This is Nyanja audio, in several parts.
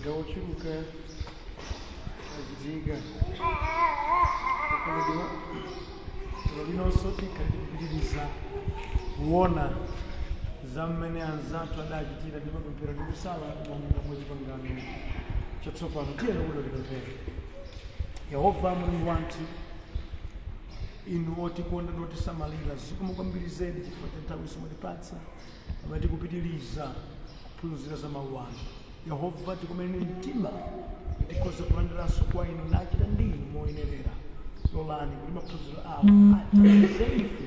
Magawo ochuluka achitika. Okondedwa, lero linonso tikhale tikupitiriza kuona za mmene anzathu adachitira ndi mapemphero ndi kusala monga mwa chipangano chatsopano. Tiyeni kuti tipemphere. Yehova Mulungu wathu, inu otikonda ndi otisamalira, zikomo kwambiri zedi chifukwa cha nthawi mwatipatsa pamene tikupitiriza kuphunzira za mawu anu. Yehova, tikomereni mtima kuti tikhoze kulandiranso kwa inu nachita ndi inu moyenerera. Lolani kuti maphunziro awo athandize ife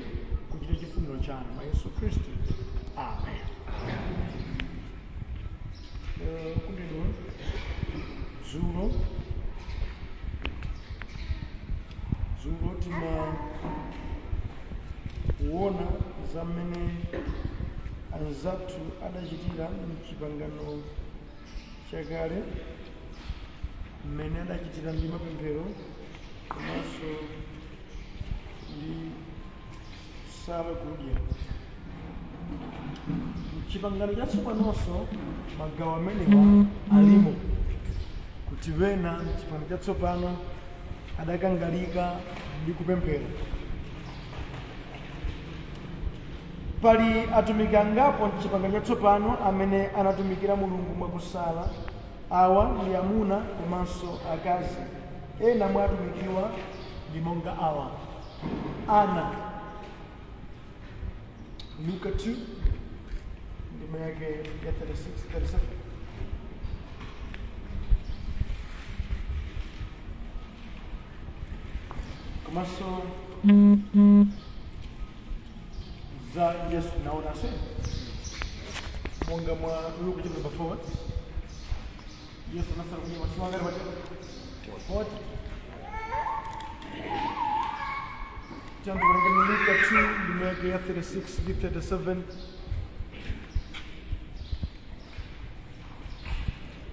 kuchita chifuniro chanu mwa Yesu Khristu, amen. Okondedwa, dzulo timaona za mmene anzathu adachitira mchipangano chakale, mmene adachitira ndi mapemphero komanso ndi kusala kudya. Mchipangano chatsopanonso magawo amenewa alimo, kuti wena mchipangano chatsopano adakangalika ndi kupemphera. Pali atumiki angapo mchipangano chatsopano amene anatumikira Mulungu mwakusala. Awa ndi amuna komanso akazi. Ena mwa atumikiwa ndi monga awa: Ana, Luka 2 ndime yake ya 36 37. Komanso za Yesu naona se monga mwa Luka chapter number 4, Yesu anasala kudya masiku angati paja? 40. Tiyambe Luka 2 ndime yake ya 36 ndi 37.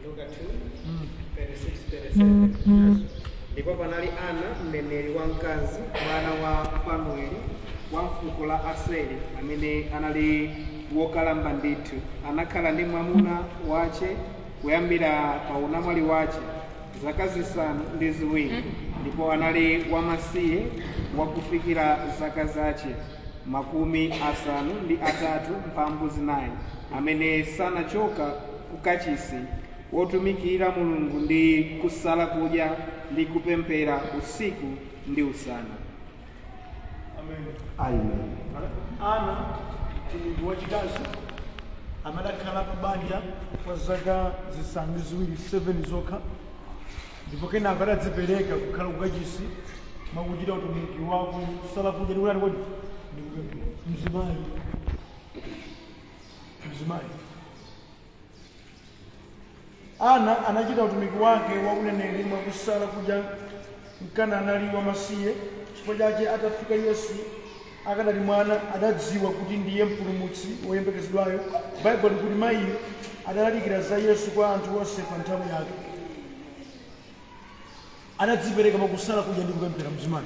Luka 2 36 37. Ndipo panali Ana mneneri wamkazi, mwana wa Fanueli, wa mfuko la Aseri, amene anali wokalamba ndithu. Anakhala ndi mwamuna wace kuyambira pa unamwali wace zaka 7, ndipo anali wamasiye wakufikira zaka zace 54, amene sanachoka kukachisi, wotumikira Mulungu ndi kusala kudya ndi kupemphera usiku ndi usana. Amen. Amen. Ana, mtumiki wachikazi amene adakhala pa banja kwa zaka 7, 7 zokha, ndipo kenako adadzipereka kukhala kukachisi mwakuchita utumiki wa kusala kudya ndi kutani kodi? Ndi kupemphera. Mzimayi, mzimayi Ana anachita utumiki wake wa uneneri mwakusala kudya mkana anali wamasiye. Chifukwa chache atafika Yesu akadali mwana, adadziwa kuti ndiye Mpulumutsi woyembekezedwayo. Baibulo likuti mayiyo adalalikira za Yesu kwa anthu onse pa nthawi yake. Adadzipereka mwakusala kudya ndi kupemphera. Mzimayi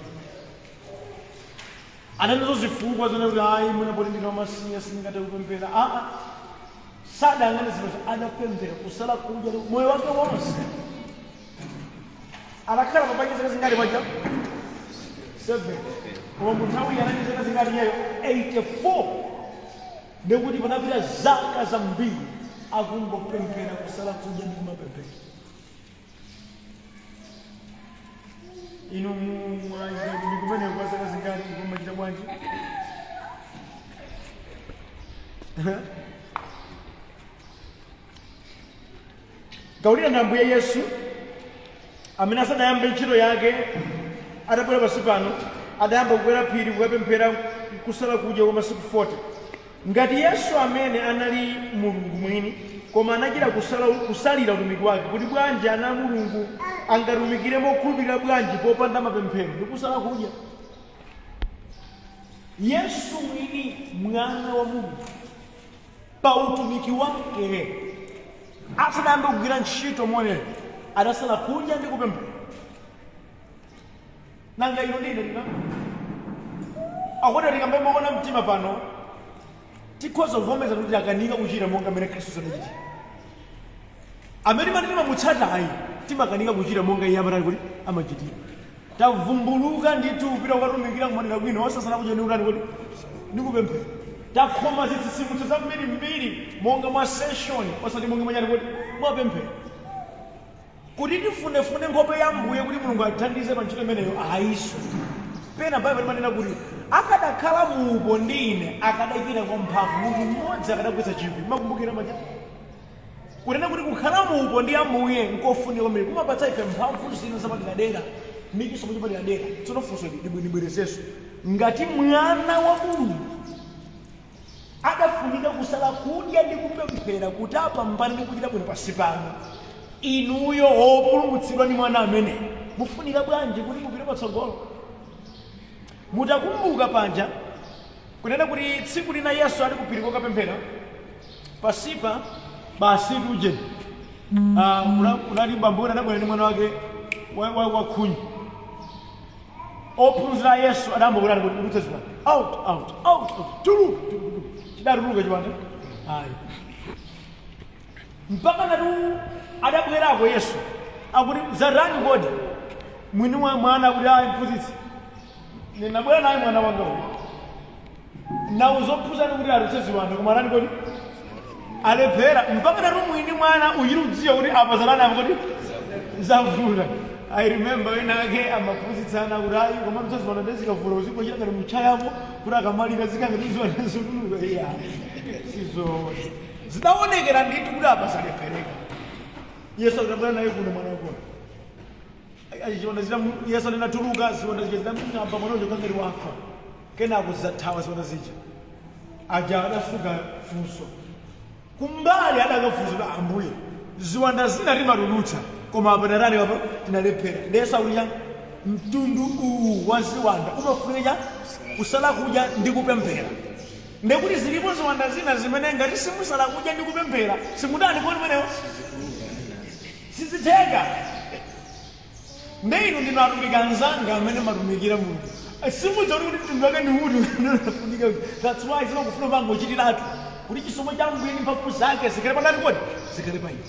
adanazo zifukwa zone kuti ayi, mwina poti ndine wamasiye sindingathe kupemphera. Aa, sadayang'ane zinthu, adapemphera, kusala kudya moyo wake wonse. Adakhala pabanja zaka zingati paja? 7. Koma mu nthawi anali zaka zingati iyeyo? 84. Ndikuti panapita zaka zambiri akungopemphera, kusala kudya ndi kumapemphera. Inu mwachita ndi kumene kwa zaka zingati? Kumachita bwanji? Gaulira ndi Ambuye Yesu amene asadayambe ntchito yake, atabwera pansi pano, adayamba kukwera phiri kukapemphera kusala kudya kwa masiku 40. Ngati Yesu amene anali Mulungu mwini koma anachita kusalira utumiki wake, kuti bwanji ana a Mulungu angatumikire mokhulupirira bwanji popanda mapemphero ndi kusala kudya? Yesu mwini, mwana wa Mulungu, pa utumiki wake asadayambe kugwira ntchito monera, adasala kudya ndi kupemphera. Nanga ino ndine tika akuti tikambe moona mtima pano, tikhoza kuvomereza kuti akanika kuchita monga mmene Khristu adachitira. Amene mati timamutsatayi timakanika kuchita monga iye amatani kuti amachitira. Tavumbuluka ndithu kupita kukatumikira kumadera kwino osasala kudya ndi kutani kuti ndikupemphera. Takhoma zitsitsimutso zambirimbiri monga mwa session osati monga mwachani kuti mwapemphera. Kuti tifunefune nkhope ya Ambuye kuti Mulungu atithandize pa ntchito imeneyo ayiso. Pena Baibulo limanena kuti akadakhala muupo ndi ine akadachita kwa mphamvu munthu mmodzi akadagwetsa chikwi. Makumbukira maja kunena kuti kukhala muupo ndi Ambuye nkofunika kwambiri, kumapatsa ife mphamvu zina zapaderadera ndi chisomo chapaderadera. Tsono funso ndibwerezenso, ngati mwana wa Mulungu adafunika kusala kudya ndi kupemphera kuti apambane ndi kuchita bwino pansi pano, inuyo opulumutsidwa ndi mwana amene mufunika bwanji kuti mupite patsogolo? Mutakumbuka panja kunena kuti tsiku lina Yesu ali kuphiri kokapemphera pasipa basi tuje kunali bambo wina adabwera ndi mwana wake wa khunyu. Ophunzira a Yesu adayamba kutani kuti kutulutsa ziwanda, out, out, out, out, tuluka, tuluka, tuluka. Chidatuluka chiwanda ayi, mpaka natu adabwerako Yesu akuti zatani kodi? Mwini wa mwana akuti ayi mphunzitsi, ndinabwera naye mwana wanga uyu nauza ophunzira kuti atulutse ziwanda koma atani kodi alephera. Mpaka natu mwini mwana uchiri kudziwa kuti apa zatani apa kodi zavuta. I remember wina ake amaphunzitsana kuti ayi koma tutsa ziwanda ndezikavula uzikochita ngati muchayamo kuti akamalira zikangati ziwanda zotuluka. Iya, sizo zidaonekera ndithu kuti apa zalephereka. Yesu akabwera naye kuno mwana wakona achiwanda zita Yesu anatuluka ziwanda zija zidamng'amba mwana uja kangati wafa. Kenako zidzathawa ziwanda zija, aja adasuka funso kumbali, adakafunsa kuti Ambuye, ziwanda zina timatulutsa koma apa tatani apa tinalephera. Ndiye Yesu akuti chani? Mtundu uwu wa ziwanda umafunika cha kusala kudya ndi kupemphera. Ndekuti zilipo ziwanda zina zimene ngati simusala kudya ndi kupemphera simutani kodi menewo sizitheka. Nde inu ndinu atumiki anzanga amene matumikira Mulungu, simudziwa kuti mtundu wake ndi uti unafunika. That's why zimakufuna pangochitiratu kuti chisomo cha Ambuye ndi mphamvu zake zikhale pandani kodi zikhale pa inu.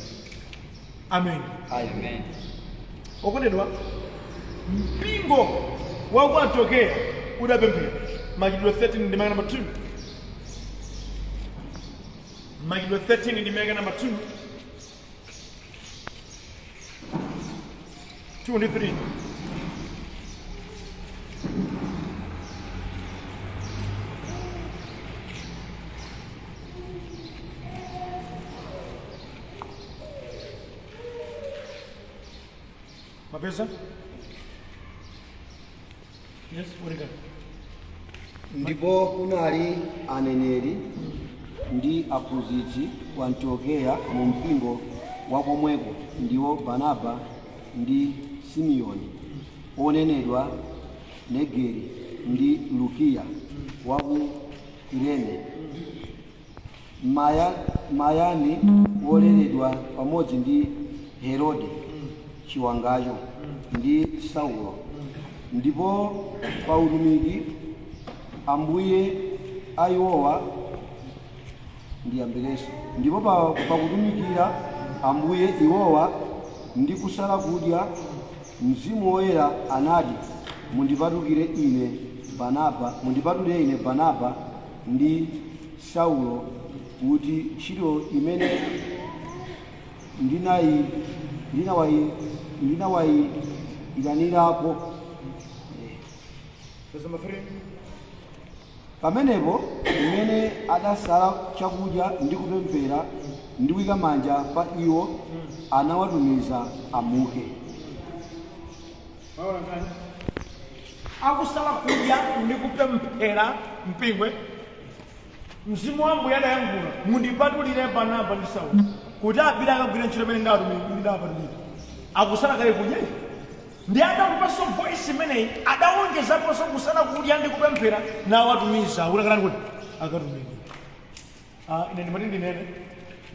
Amen. Amen. Okondedwa, mpingo wa ku Antiokeya udapemphera. Machitidwe 13 ndi ndime namba 2. Machitidwe 13 ndi ndime namba 2, 2 ndi 3. Mapeza? Yes, werenga. Ndipo kunali aneneri ndi aphunzitsi ku Antiokeya mu mpingo wa komweko, ndiwo Barnaba ndi Simeoni onenedwa Negeri ndi Lukiya wa ku Kirene, Mayani woleredwa pamodzi ndi Herode chiwangacho ndi Saulo. Ndipo pa utumiki Ambuye ayiwowa ndiyambirenso. Ndipo pakutumikira Ambuye iwowa ndi kusala kudya, Mzimu Woyera anati, mundipatukire ine Barnaba, mundipatulire ine Barnaba ndi Saulo kuti ntchito imene ndinawayitanirako. Verse number 3. Pamenepo mmene adasala chakudya ndi kupemphera ndi kuyika manja pa iwo, anawatumiza amuke. Maona nkhani? Akusala kudya ndi kupemphera mpingwe, Mzimu wa Ambuye adayankhula, mundipatulire Barnaba ndi Saulo kuti apite akagwire ntchito imene ndawapatulira. Akusala kale kudya ndi atamvanso voice imeneyi adawonjezaponso kusala kudya ndi kupemphera nawatumiza kuti akatani kuti akatumikira. Ine ndimati ndinene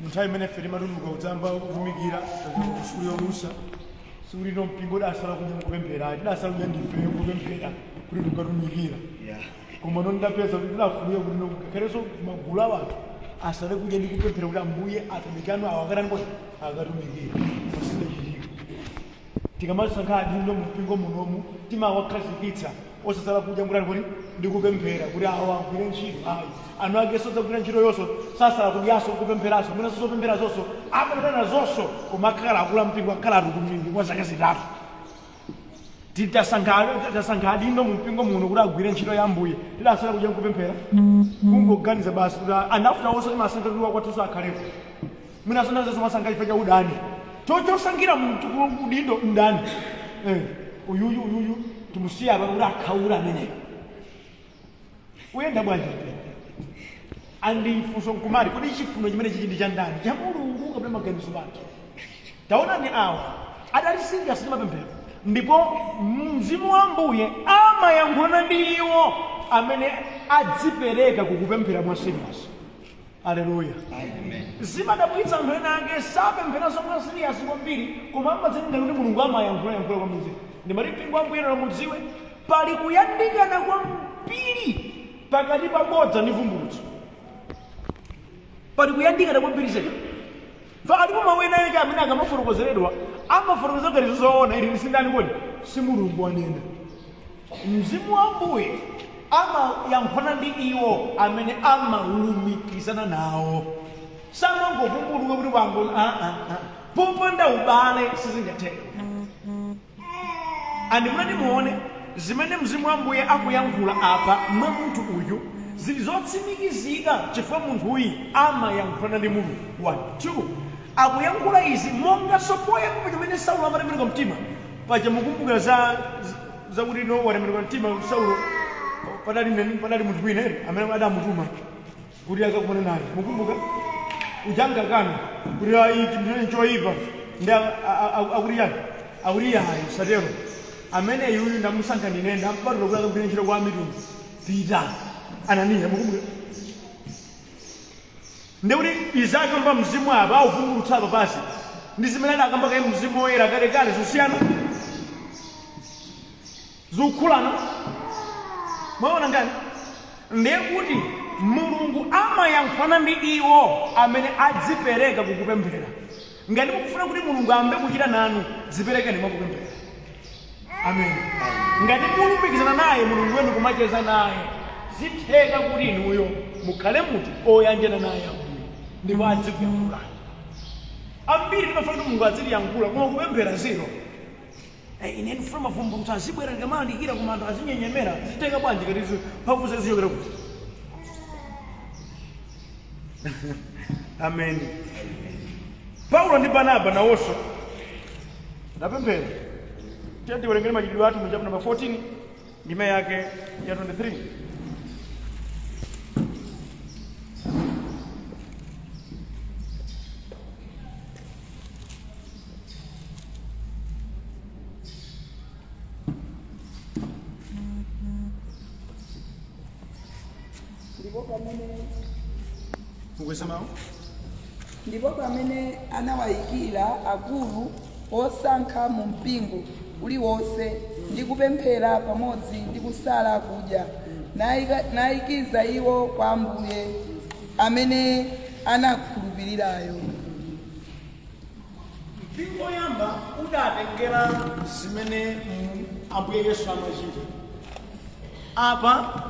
munthawi imene ife timatuluka kudzamba kutumikira kusukulu yolusa, sikuti ino mpingo udasala kudya nkupemphera, tidasala kudya ndifeyo kupemphera kuti tikatumikira. Koma no ndidapeza kuti tidafunika kuti no ngakhalenso magulu a anthu Asale kudya ndi kupemphera kuti Ambuye atumiki anu awa akatani kodi? Akatumikire. Sizidachitika. Tikamasankha adindo mumpingo munomu, timawakhazikitsa osasala kudya ngutani kuti ndikupemphera kuti awa agwire ntchito. Ayi, anu ake sozagwira ntchito yonso, sasala kudyaso, kupempheranso, mwina sozopemphera zonso amatana zonso, koma akhala akula mpingo, akhala atumiki kwa zaka 3. Titasankha adindo mumpingo muno kuti agwire ntchito ya Ambuye, tidasala kudya nkupemphera? Kungoganiza basi kuti anafuta onse, timasankha kuti wakwathuso akhalepo. Mwina sonazonso masankha chifukwa cha udani, chochosankhira munthu udindo mdani. Uyuyu uyuyu timusiya apa kuti akhaula ameneyo. Uyenda bwanji? Andifunso nkumati, kodi chifuno chimene chichi ndi cha ndani? Cha Mulungu kapena maganizo ake? Taonani, awa adali serious ndi mapemphero, ndipo mzimu wa Ambuye amayankhulana ndi iwo amene adzipereka kukupemphera mwa serious. Aleluya. Zimadabwitsa, anthu ena ake sapempheranso mwa serious kwambiri, koma amadzinenga kuti Mulungu amayankhula yankhula kwambiri. Ndimati mpingo wa Ambuye lero mudziwe pali kuyandikana kwambiri pakati pa bodza ndi vumbulutso. Pali kuyandikana kwambiri zedi. Fa alipo mawu ena ake amene akamafotokozeredwa amafotokozera ngati zoona. Ili lisindani kodi? Si Mulungu anena. Mzimu wa Ambuye amayankhulana ndi iwo amene amalumikizana nawo. Samangovumbuluka kuti wango popanda ubale sizingatheke. Andi munati muone zimene mzimu wa Ambuye akuyankhula apa mwa munthu uyu zili zotsimikizika, chifukwa munthu uyu amayankhulana ndi Mulungu. 1 2 Akuyankhula izi monga sopoyamba chimene Saulo amatembenuka mtima paja. Mukumbukira za zakuti no watembenuka mtima Saulo, padali munthu wina ere amene adamutuma kuti akakumane naye. Mukumbuka ujangakana kuti ayi, chinthu choyipa, ndi akuti yani? Akuti yayi, satero, amene yuyu ndamusankha ndine, ndampatula kuti akagwire ntchito kwa mitundu, pita Ananiya. Mukumbuka? Ndikuti izakamba mzimu apa auvumbulutsa apa pasi ndi zimene adakamba kaye mzimu woyera kalekale, zosiyana, zikukhulana. Mwaona ngani? Ndiye kuti Mulungu amayankhulana ndi iwo amene adzipereka kukupemphera. Ngati mukufuna kuti Mulungu ambe kuchita nanu, dziperekeni mwakupemphera. Amen. Ngati mulumikizana naye Mulungu wenu, kumacheza naye, zitheka kuti inuyo mukhale munthu oyanjana naye Ambuye ndipo adzikuyankhulani. Ambiri timafuna kuti Mulungu azitiyankhula, koma kupemphera zero. Ine ndifuna mavumbulutso azibwera ndikamalandikira, koma anthu azinyenyemera. Zitheka bwanji kati mphamvu zichokera kuti? Amen. Paulo ndi Barnaba nawonso napemphera. Tiye tiwerengere Machitidwe athu mu chapter number 14, ndime yake ya 23. Ndipo pamene Mukweza mawu. Ndipo pamene anawayikira akulu osankha mu mpingo uliwonse, ndi kupemphera pamodzi ndi kusala kudya, nayikiza iwo kwa Ambuye amene anakhulupirirayo. Mpingo woyamba udatengera zimene Ambuye Yesu amachita. Apa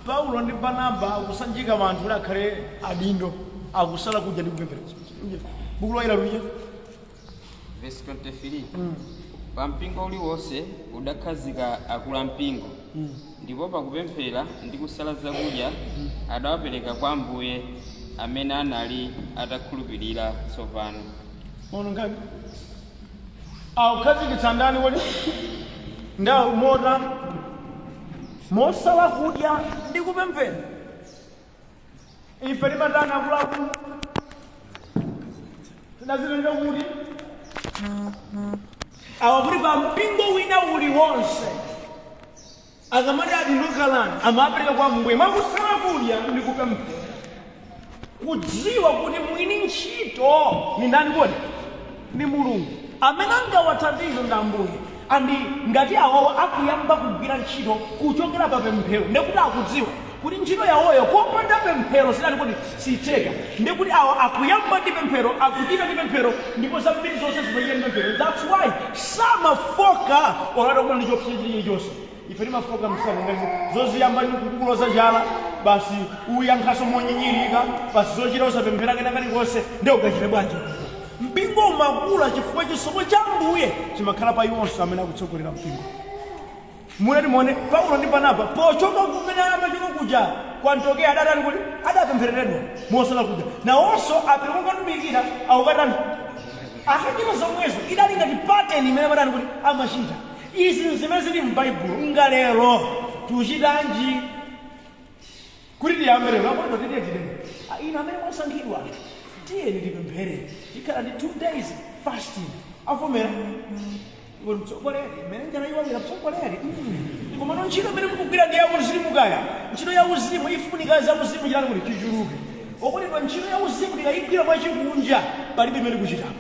Paulo ndi Barnaba akusanjika anthu kuti akhale adindo, akusala kudya ndi kupemphera. Buku Loyera luja. Verse 23: Pa mpingo uliwonse udakhazika akulu ampingo, ndipo pakupemphera ndi kusala zakudya adawapereka kwa Ambuye amene anali atakhulupirira tsopano. Ono ngani akukhazikitsa ndani kodi? Ndawo mota mosala kudya ndi kupemphera. Ife timatani? Akuluakulu tidazitenga kuti awa kuti pa mpingo wina uliwonse akamati adindo kalani, amapereka kwa Ambuye mwakusala kudya ndi kupemphera, kudziwa kuti mwini ntchito ni ndani kodi? Ni Mulungu. Amene angawathandize ndi Ambuye. Andi ngati awawo akuyamba kugwira ntchito kuchokera pa pemphero, ndekuti akudziwa. Kuti ntchito yawoyo kopanda pemphero sidati kuti sitheka. Ndikuti awa akuyamba ndi pemphero, akuchita ndi pemphero, ndipo zambiri zonse zimachita ndi pemphero. That's why samafoka olata kumana ndi chiopsezo chilichonse. Ife timafoka msanga ngati zoziyamba ndi kukuloza chala, basi uyankhaso monyinyirika, basi zochita usapemphera kena kalikonse. Ndiye ukachite bwanji? Mpingo umakula chifukwa chisomo cha Ambuye chimakhala pa iwonso amene akutsogolera mpingo. Munati muone Paulo ndi Barnaba pochoka kumene amachoka kuja ku Antiokeya, adatani kuti adapemphereredwa mosala kudya. Nawonso apita kukatumikira, akukatani? Akachita zomwezo. Idali ngati pattern imene amatani kuti amachita. Izi zimene zili m'Baibulo. Ngalero tuchitanji kuti tiyambe lero akondo titiye titene? Inu amene mwasankhidwa, tiyeni tipemphere, tikhala ndi 2 days fasting. Avomera kuti mtsogoleri mmene njala iwawira mtsogoleri. Komano ntchito imene mukugwira ndi yauzimu kaya. Ntchito ya uzimu ifunika za uzimu chitani kuti chichuluke. Okondedwa, ntchito ya uzimu tikayigwira mwachikunja, palibe imene kuchitapo.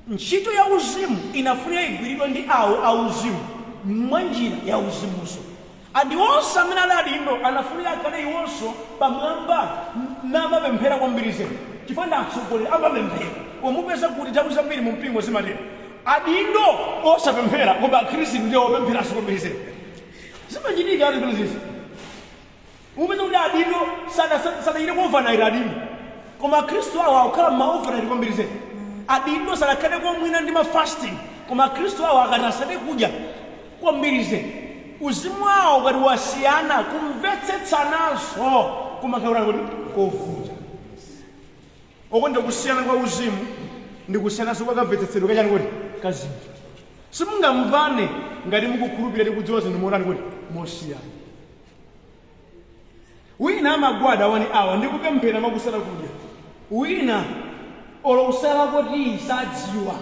Ntchito ya uzimu inafunika igwiridwe ndi awo auzimu mwa njira ya uzimuso. Andi onse amene ali adindo anafunika akhale iwonso pamwamba namapemphera kwambiri zedi, chifukwa ndi atsogoleri, amapemphera. Omupeza kuti nthawi zambiri mu mpingo zimatero, adindo osapemphera koma akhristu ndiye opempheranso kwambiri zedi. Zimachitika ati zimenezi. Mupeza kuti adindo sadachite ku overnight adindo, koma akhristu awo akukhala ma overnight kwambiri zedi. Adindo sadakhale komwina ndi ma fasting, koma akhristu awo akati asade kudya kwambiri zedi. Uzimu wawo ukati wasiyana, kumvetsetsananso kumakhala kuti kovuta. Okonda, kusiyana kwa uzimu ndi kusiyananso kwa kamvetsetsedwe kachani kuti kazinthu. Simungamvane ngati mukukhulupirira ndi kudziwa zinthu motani kuti mosiyana. Wina amagwada 1 hour ndi kupemphera makusala kudya, wina olo kusala kuti sadziwa.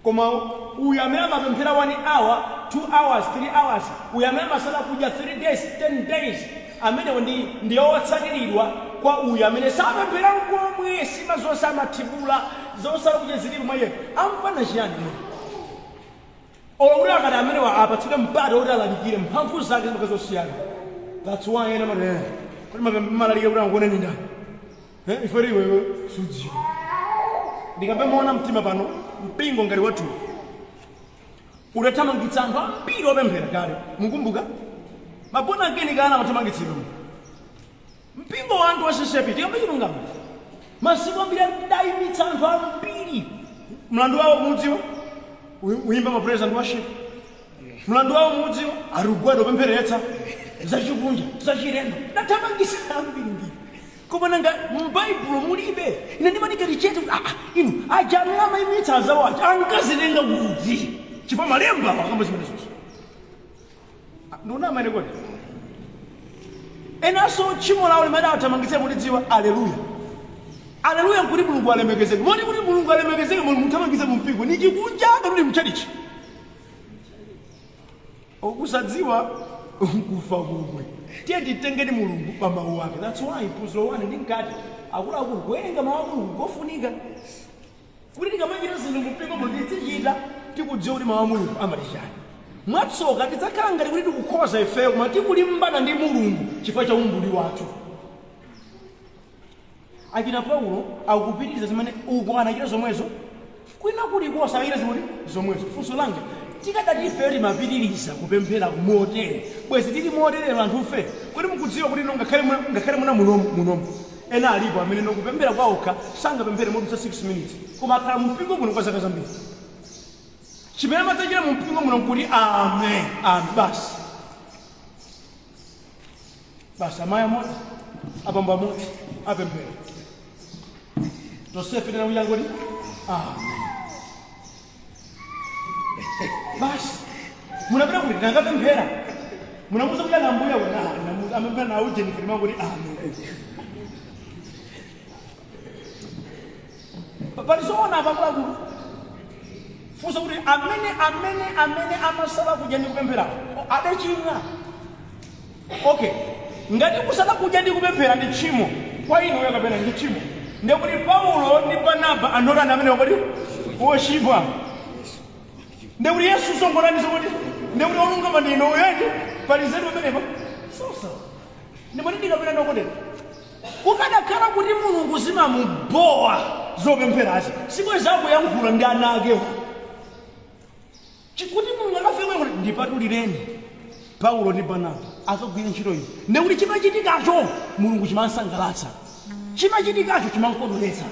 Koma uyu amene amapemphera 1 hour, 2 hours, 3 hours, uyu amene amasala kudya 3 days, 10 days, amenewo ndi otsatiridwa kwa uyu amene sapemphera nkomwe, sima zonse amathibula, zosala kudya zilipo mwa iye. Amfana chiyani munthu? Olo kuti akati amenewa apatsidwe mpata kuti alalikire, mphamvu zake zimakhala zosiyana. That's why ena amati, kuti malalikire kuti ankuoneni ndani? Ife iwewe sudziwa. Ndikambe moona mtima pano, mpingo ngati wathu udathamangitsa anthu ambiri opemphera kale. Mukumbuka ma born again kana amathamangitsidwa mpingo wa anthu wa CCAP. Tikambe chilungamo, masiku ambiri adayimitsa anthu ambiri. Mlandu wawo mudziwa? Uyimba ma praise and worship. Mlandu wawo mudziwa? Arugwada opempheretsa zachikunja, zachilendo. Dathamangitsa ambirimbiri. Koma nanga m'Baibulo mulibe? Ine ndimatikati chete kuti inu aja amene amayimitsa azawo aja ankazitenga kuti? Chifukwa malemba awo akamba zimene zonse. Nduna amene kodi enanso tchimo lawo limene athamangitse mulidziwa? Aleluya, aleluya, nkuti Mulungu alemekezeke. Moti kuti Mulungu alemekezeke, muthamangitse mu mpingo ni chikunja kapena mchalichi? Kusadziwa nkufa kumwe. Tiye titengeni Mulungu pa mawu ake. That's why phunziro 1 ndi mkati, akuluakulu, kuwerenga mawu a Mulungu kofunika kuti tikamachita zinthu mumpingo muno tizichita tikudziwa kuti mawu a Mulungu amati chani. Mwatsoka tidzakhala ngati kuti tikukhoza ifeyo, koma tikulimbana ndi Mulungu chifukwa cha umbuli wathu. Achina Paulo akupitiriza zimene uko anachita zomwezo, kwina kulikonse akachita zimene zomwezo. Funso langa, tikadati ifeyo timapitiriza kupemphera motere, bwezi tili motere anthufe? Kodi mukudziwa kuti ino ngakhale muna munomu munomu ena alipo amene nokupemphera kwawokha sangapemphere modutsa 6 minutes, koma akhala mu mpingo muno kwa zaka zambiri? Chimene amadzachita mu mpingo muno nkuti amen, amen, basi basi. Amayi amodzi, abambo amodzi apemphera, tonsefe tinakuchita kuti amen, basi. Munapita kuti tinakapemphera, munamuza kuti ana ambuya kuti amapemphera nawo Jennifer, timakuti amen. Palizoona apa, akuluakulu? Funso kuti amene amasala kudya ndi kupemphera adachimwa? Okay, ngati kusala kudya ndi kupemphera ndi tchimo kwa inuyo kapena ndi tchimo, ndekuti Paulo ndi Barnaba anotani amene wakoti wochimwa? Ndekuti Yesu songolaniso kuti ndekuti olungama ndi inu uyeni? Pali zetu pamenepo sosa. Ndimati ndikapita ndokotera, kukanakhala kuti Mulungu zimamubowa zopempherazi, sibwezi akuyankhula ndi ana akewo. Chikuti Mulungu akafika kuti ndipatulireni Paulo ndi Barnaba akagwira ntchito iyi, ndekuti chimachitikacho Mulungu chimasangalatsa, chimachitikacho chimakondweretsa.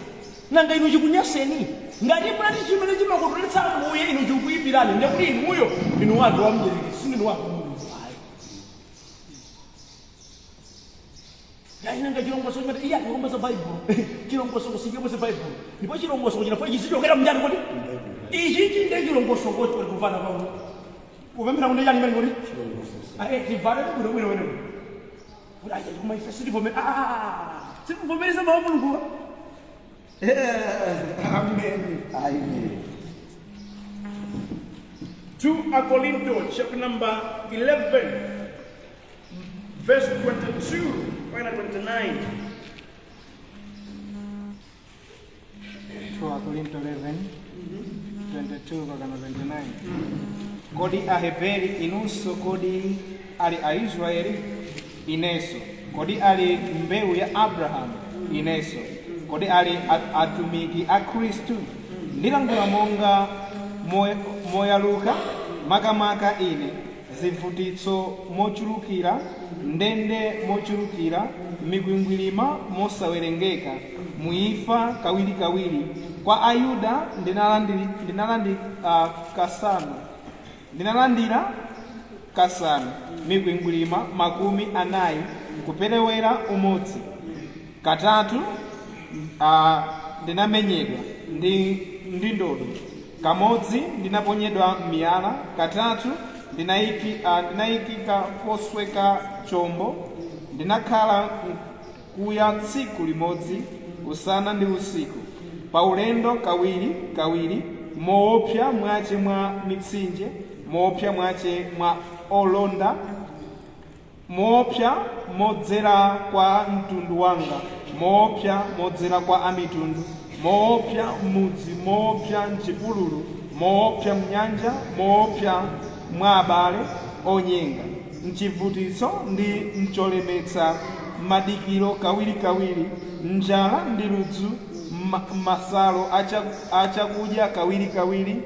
Nanga inu chikunyaseni? Ngati munati chimene chimakondweretsa Ambuye inu chikuyipirani, ndekuti inuyo ndinu wake wa mdierekezi, sindinu wake wa Mulungu ayi. Yainanga chilongosoko chimati iye akulongosa Baibulo, chilongosoko sichilongosa Baibulo, ndipo chilongosoko chinafuna chizichokera mnjani? Kuti ichi chinde chilongosoko choti kuvana pa kupemphera kunde chani imene kuti tivale bwino bwino bwino kuti ayi, koma ife sitivomera, sitivomereza mawu a Mulungu. Amen. Amen. 2 Akorinto chapter number 11 verse 22 mpaka 29. 2 Korinto 11 22 mpaka 29. Kodi Aheberi inunso? Kodi ali Aisraeli? Inenso. Kodi ali mbewu ya Abrahamu? Inenso. Kodi ali atumiki a Khristu? Ndilankhula monga moyaluka, makamaka ine: zivutitso mochulukira, ndende mochulukira, mikwingwirima mosawerengeka, muimfa kawirikawiri. Kwa Ayuda ndinalandira kasanu mikwingwirima 40 kuperewera umodzi. Katatu ndinamenyedwa ndi ndodo, kamodzi ndinaponyedwa miyala, katatu ndinayikika posweka chombo, ndinakhala kuya tsiku limodzi usana ndi usiku, paulendo kawiri kawiri, moopsa mwache mwa mitsinje, moopsa mwache mwa olonda, moopsa modzera kwa mtundu wanga, moopsa modzera kwa amitundu, moopsa m'mudzi, moopsa mchipululu, moopsa mnyanja, moopsa mwa abale onyenga, mchivutitso ndi mcholemetsa, madikiro kawirikawiri, njala ndi ludzu, masalo achakudya kawirikawiri,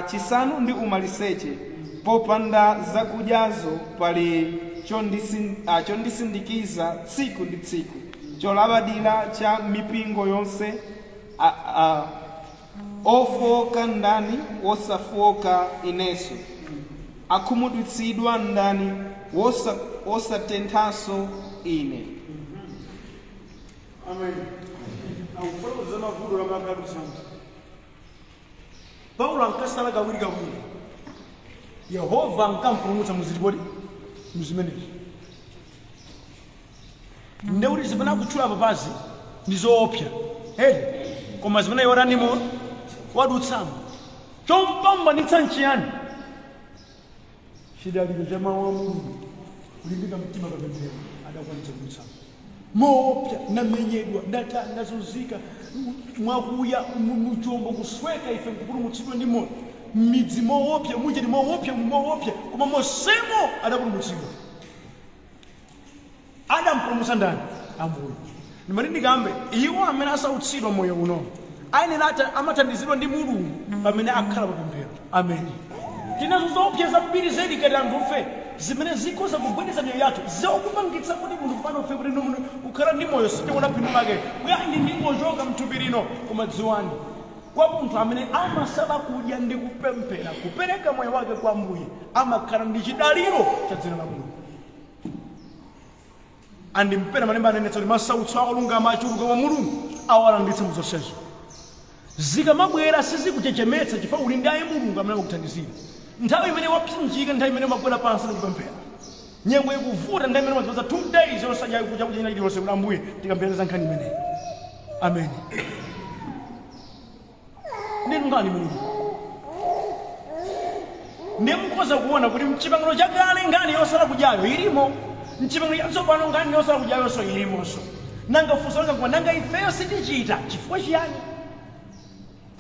chisanu ndi umaliseche. Popanda zakudyazo pali chondisindikiza tsiku ndi tsiku, cholabadira cha mipingo yonse. Ofowoka ndani wosafowoka inenso? Akhumudwitsidwa ndani wosatenthanso ine? Amen. Akufotokoza mavuto lamakadusana. Paulo ankasala kawiri kawiri, Yehova ankampulumutsa muzilipoti muzimenezi. Ndekuti zimene akutchula papazi ndi zoopsa edi, koma zimene yoranimo wadutsamo, chompambanitsa nchiyani? Chidaliro cha mawu a Mulungu, kulimbika mtima papemphero, adakwanitsa kudutsamo moopsa. Namenyedwa, ndata, ndazunzika mwakuya muchombo kusweka, ife nkupulumutsidwa ndi moyo, m'midzi moopsa, munjeni moopsa, moopsa, koma mosemo adapulumutsidwa. Adampulumutsa ndani? Ambuye. Ndimati ndikambe, iwo amene asautsidwa moyo uno ayenera amathandizidwa ndi Mulungu pamene akhala papemphero. Amen. Tinazo zoopsa zambiri zedi kati anthufe zimene zikhoza kugwedeza miyoyo yathu, zokupangitsa kuti munthu pano ufe kuti munthu kukhala ndi moyo sitiona phindu lake, bwanji ndingochoka mthupi lino. Koma dziwani, kwa munthu amene amasala kudya ndi kupemphera, kupereka moyo wake kwa Ambuye, amakhala ndi chidaliro cha dzina la Mulungu. Andimpera malemba anenetsa kuti masautso aolungama achuluka kwa Mulungu awalanditsa mu zonsezo. Zikamabwera sizikuchechemetsa, chifukwa uli ndi aye Mulungu amene amakuthandizira. Nthawi imene wapsinjika, nthawi imene umagwera pansi ndikupemphera, nyengo ikuvuta, nthawi imene umadzipatsa 2 days osadya chakudya china chiliyonse kuti Ambuye tikamphera za nkhani imeneyi. Amen. Ndinu nkhani imeneyi ndiye mukhoza kuona kuti mchipangano chakale nkhani yosala kudyayo ilimo, mchipangano chatsopano nkhani yosala kudyayonso ilimonso. Nanga funso langa nkuwa, nanga ifeyo sitichita chifukwa chiyani?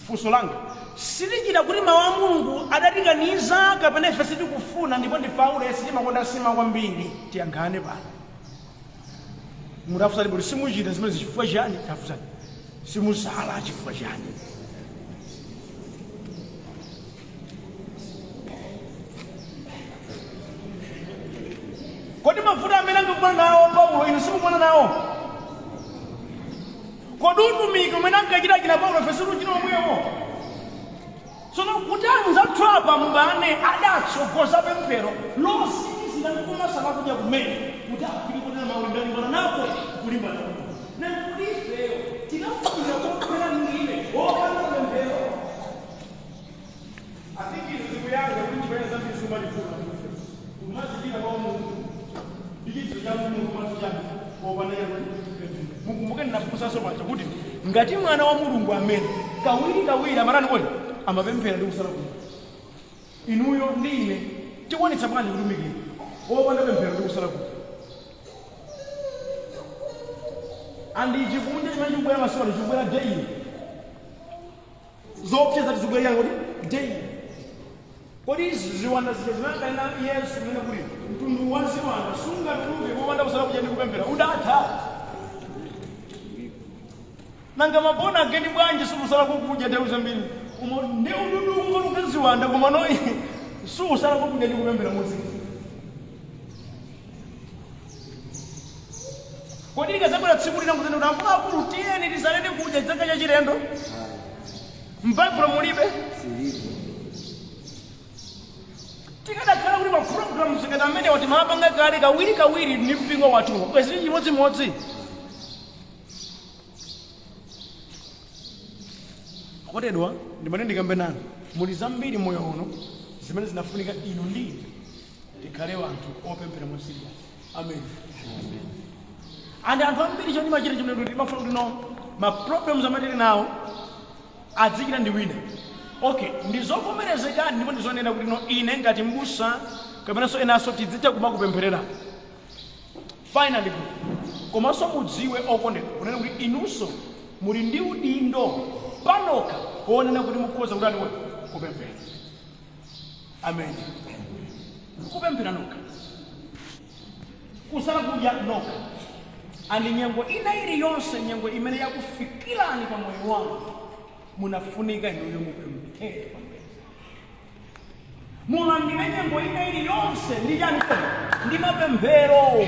Funso langa, Sitichita kuti mawu a Mulungu adatikaniza kapena ife sitikufuna, ndipo ndife aulesi, timakonda sima kwambiri. Tiyankhane pano. Mutafunsani kuti simuchita zimene chifukwa chani? Tafunsani, simusala chifukwa chani? Kodi mavuto amene ankakumana nawo Paulo inu simukumana nawo? Kodi utumiki umene ankachita china Paulo ife sikuchita omwewo? Tsono kuti anzathu apa mubane adatsogoza pemphero losinzira nkumasala kudya kumene kuti afike kunena mawu ndalimbana nako kulimbana nakuti ifeyo tikafunira kophera mlime wopanda pemphero. Afikiri zikuyanga kuti chipenya zambiri sumachifuna kufe kumazichita kwa Mulungu ndi chidziwo cha Mulungu maso chake wopanda pemphero. Mukumbuke ndinafunsanso paja kuti ngati mwana wa Mulungu amene kawiri kawiri amatani kodi amapemphera ndi kusala kudya, inuyo ndi ine tikuonetsa bwanji kutumikira wopanda pemphero ndi kusala kudya? Andi chikunja chimene chikubwera masiku ano chikubwera daily, zoopseza tizikubwera kuti daily. Kodi izi ziwanda zija zimankanena Yesu kunena kuti mtundu wa ziwanda sungatuluke popanda kusala kudya ndi kupemphera udatha? Nanga mabona ageni bwanji sikusala kukudya nthawi zambiri umo ndi ududu ungoluka ziwanda, koma no siusala kukudya ndi kupemphera modziza? Kodi likadzabwera tsiku lina kuzene kuti akuluakulu tiyeni tisaleni kudya, chidzakhala chachilendo? M'Baibulo mulibe. Tikadakhala kuti ma programs ngati amenewa timapanga kale kawiri kawiri ndi mpingo wathuwo, bwezi chimodzimodzi. Kotedwa, ndimati ndikambe nanu, muli zambiri moyo uno zimene zinafunika inu ndi ine tikhale anthu opemphera mo serious. Amen. And anthu ambiri chomwe timachita chimene kuti timafuna kuti no ma problems amene tili nawo adzichita ndi wina. Okay, ndizovomerezekani ndipo ndizonena kuti no ine ngati mbusa kapenanso enanso tidzitha kumakupempherera, fine and good. Komanso mudziwe, okondedwa, kunena kuti inunso muli ndi udindo panokha wonena kuti mukhoza kuti aniwe kupemphera. Amen. Kupemphera nokha, kusala kudya nokha, and nyengo ina iliyonse, nyengo imene yakufikirani pa moyo wanu, munafunika inuyo mupemphere kwambiri, mulandire nyengo ina iliyonse ndi chani kodi? Ndi mapemphero,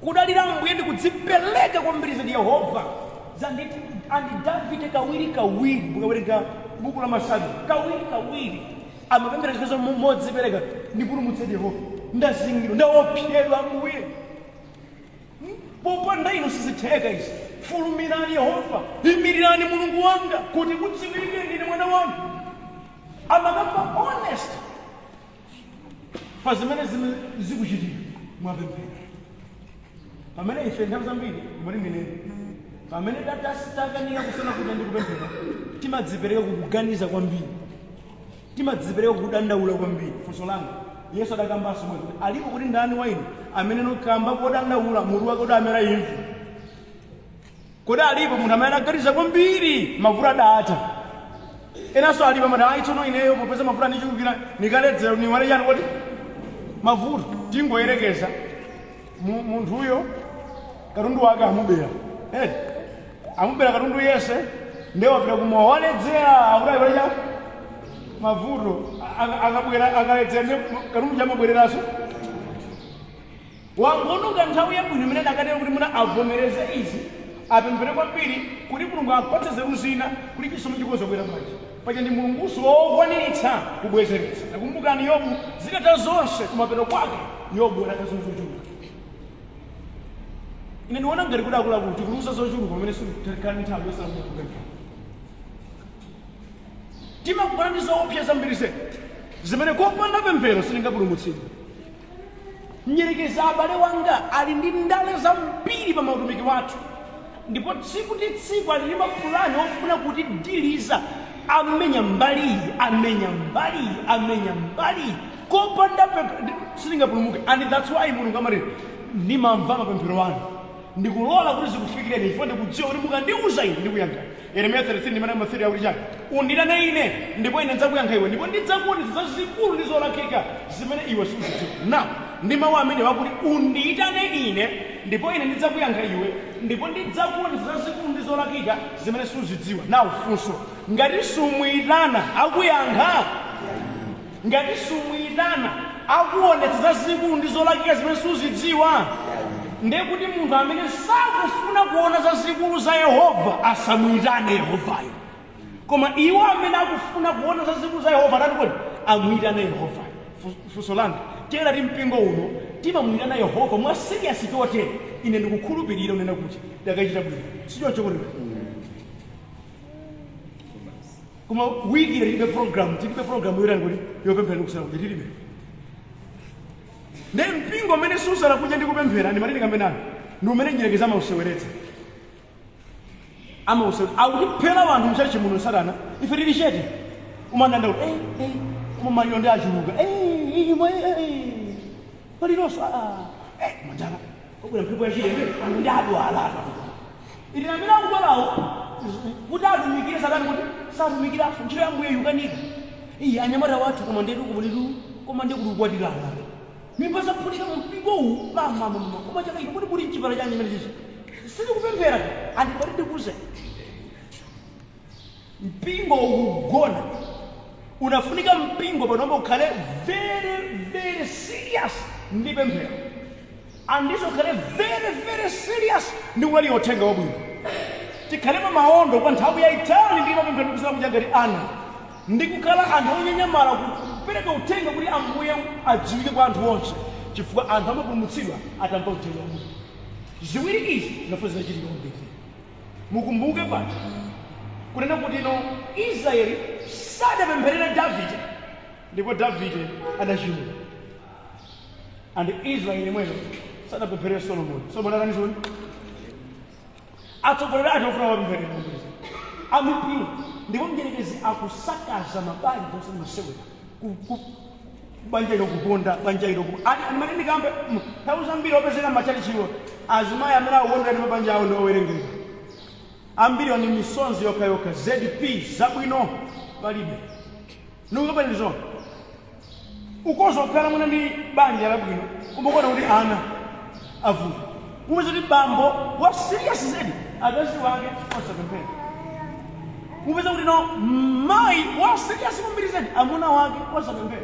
kudalira Ambuye ndi kudzipereka kwambiri zedi Yehova zanditi. And Davide kawiri kawiri, mukawerenga buku la Masalimo, kawiri kawiri amapemphera zikezo modzipereka: "Ndipulumutseni Yehova, ndazingidwa, ndaopsedwa Ambuye, popanda inu sizitheka izi. Fulumirani Yehova, imirirani Mulungu wanga, kuti kudziwike ndine mwana wanu." Amakamba honest pa zimene zikuchitika mwapemphero, pamene ife nthawi zambiri muli ndinene pamene tatakanika kusala kudya ndi kupemphera, timadzipereka kukuganiza kwambiri, timadzipereka kukudandaula kwambiri. Funso langa, Yesu adakambanso mwe kuti alipo kuti ndani wa inu amene nokamba kodandaula mutu wake udamera imvi? Kodi alipo munthu amene adaganiza kwambiri mavuto adatha? Enanso alipo amati, "Ayi, tsono ineyo popeza mavuto andichulukira nikaledzera niwale chani kodi mavuto." Tingoyerekeza munthuyo katundu wake amubera, eti amubera katundu yese, ndiye wapita kumowa, waledzera, akuti ayiwale cha mavuto. Akabwera akaledzera, ndiye katundu chamabwereranso. Wangoononga nthawi yabwino imene adakatero kuti muna avomereze izi, apemphere kwambiri kuti Mulungu apatse nzeru zina kuti chisomo chikhoza kubwera bwanji. Paja ndi Mulunguso wokwaniritsa kubwezeretsa. Takumbukani Yobu, zitatha zonse kumapeto kwake Yobu adatha zochuluka. Ine ndiona ngati kuti akuluakulu tikulusa zochuluka pamene sitikhala nthawi yosala kupemphera. Timakugana ndi zoopsa zambiri zedi zimene kopanda pemphero sitingapulumutsidwe. Mdyerekezi, abale wanga, ali ndi ndale zambiri pa mautumiki wathu, ndipo tsiku ndi tsiku ali ndi mapulani ofuna kutidiliza. Amenya mbali iyi, amenya mbali iyi, amenya mbali iyi. Kopanda pemphero sitingapulumuke. And that's why Mulungu amati, "Ndimamva mapemphero anu, ndikulola kuti zikufikireni chifukwa ndikudziwa kuti mukandiuza ine ndikuyankhani." Yeremiya 33 ndi namba 3 akuti chani? Unditane ine, ndipo ine ndidzakuyankha iwe, ndipo ndidzakuonetsa zazikulu ndi zolakika zimene iwe suzidziwa. Now, ndi mawu amene wakuti undiyitane ine, ndipo ine ndidzakuyankha iwe, ndipo ndidzakuonetsa zazikulu ndi zolakika zimene suzidziwa. Now funso, ngati sumuyitana akuyankha? Ngati sumuyitana akuonetsa zazikulu ndi zolakika zimene suzidziwa? Ndiye kuti munthu amene sakufuna kuona zazikulu za Yehova asamuyitane Yehovayo, koma iwo amene akufuna kuona zazikulu za Yehova atati kodi amuyitane Yehovayo. Funso langa, tiyera ti mpingo uno timamuyitana Yehova mwa serious chotere? Ine ndikukhulupirira unena kuti takachita bwino, sichoncho kuti? Koma wiki ino tilibe program, tilibe program yotani kuti yopemphera ndi kusala kudya tilibe. Ndi mpingo umene susala kudya ndi kupemphera, ndi matini kamenano ndi umene nyerekeza amauseweretsa, amauseweretsa, akutiphera wanthu mchachi muno. Satana ife tili chete, umandandaula kuti eh, eh, koma maliro ndi achuluka, eh, eh, eh, eh, malironso, ah, eh, manjala kwabwera, mphepo yachilendo, anthu ndi adwala. Ili amene akudwalawo kuti atumikire satani, kuti satumikiranso ntchito ya Mbuye yukanika. Iye anyamata wathu, koma ndetu, koma ndetu, koma ndiye kuti ukwatirana, mimba zaphulika mu mpingo uwu, mama, koma chaka chino kuti kuli mchipata chanji chimene chichi sitikupemphera? Andibati ndikuze, mpingo ukugona. Unafunika mpingo panopa ukhale very very serious ndi pemphero, andiso ukhale very very serious ndi kulalika uthenga wabwino. Tikhale pa maondo kwa nthawi yayitali ndi mapemphero ndi kusala kudya ngati ana, ndi kukhala anthu onyanyamala kupereka uthenga kuti Ambuye adziwike kwa anthu onse, chifukwa anthu amapulumutsidwa atamva uthenga wabwino. Ziwiri izi zinafuna zinachitika kwambiri. Mukumbuke paja kunena kuti ino Israeli sadapempherere Davide, ndipo Davide adachimwa, and Israeli imweyo sadapempherere Solomoni. Solomoni atanisoni atsogoleri ati ofuna wapempherera kwambiri amipingo. Ndipo mdierekezi akusakaza mabanja onse masewera. Banja ilo kuponda, banja ilo ati andimati ndikambe nthawi zambiri opezeka machalichiwo azimayi amene akukondera ndi mabanja awo ndi owerengeka. Ambiri ndi misonzi yokhayokha, ZP zabwino palibe. Ndikukapanizona ukoza kukhala mwina ndi banja labwino, kumakona kuti ana avuta, umeza kuti bambo wa serious zedi, akazi wake osapemphera. Umeza kuti no mayi wa serious kwambiri zedi, amuna wake osapemphera.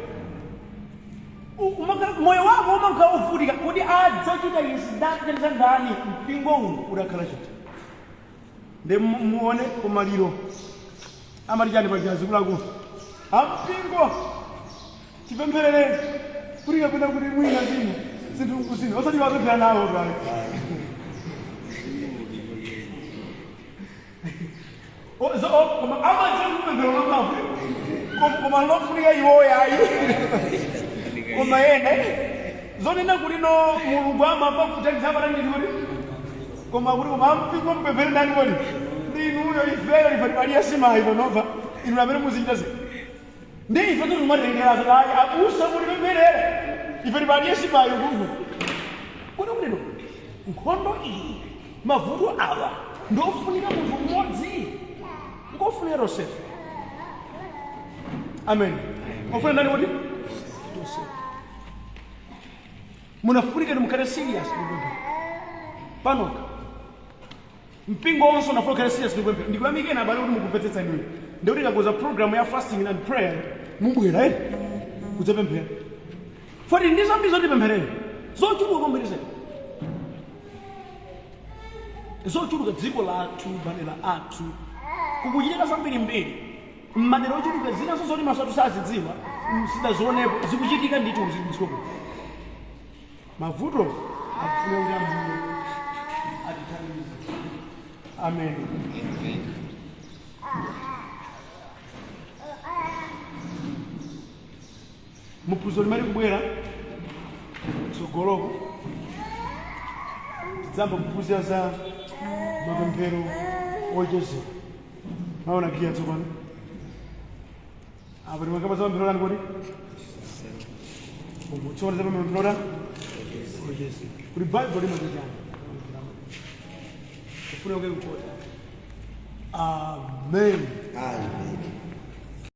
Moyo wako umakhala uvutika kuti adzachita izi ndakuthandiza ndani mpingo uno udakhala chete. Ndi muone kumaliro amati chani pajazi kulakulu ampingo, tipempherere kuti kapena kuti mwina zina zinthu nkusina, osati wapemphera nawo kale. Koma amadziwa kuti kupemphero lamphamvu, koma lofunika iwo yayi, koma ene zonena kuti no Mulungu amamva kuthandiza amatanditi kuti koma kuti koma ampingo mpemphere ndani kodi? Ndinuyo, ifeyo ife timaliya simayi panova, inu amene muzichita zi ndi ife tikumatengerazo ayi. Abusa mulipempherere, ife timaliya simayi kuku kuti kutino nkhondo iyi, mavuto awa ndofunika munthu mmodzi, ngofunika tonsefe. Amen. Ofuna ndani kuti tonsefe munafunika mukhale serious ndikupemphera panoka. Mpingo wonse unafuna ukhale serious ndikupemphera. Ndikuyamikeni abale kuti mukumvetsetsa inuyo, ndikuti ikakoza program ya fasting and prayer mubwera eh kudzapemphera foti ndi zambiri zotipempherere, zochuluka kwambiri zedi, zochuluka. Dziko lathu, madera athu kukuchitika zambirimbiri mmadera ochuluka, zinanso zoti maso athu sazidziwa, sidazionepo, zikuchitika ndithu mdziko. Mavuto akufuna kuti Ambuye atithandize. Amen. Amen. Muphunziro limene kubwera tsogoloko tidzamba kuphunzira za mapemphero ochezera. Maona giya tsopano apa timakamba za mapemphero lani kodi? Tsopano za mapemphero lani ochezera, kuti Baibulo limati chani? Kufuna kuke kukota. Amen. Amen.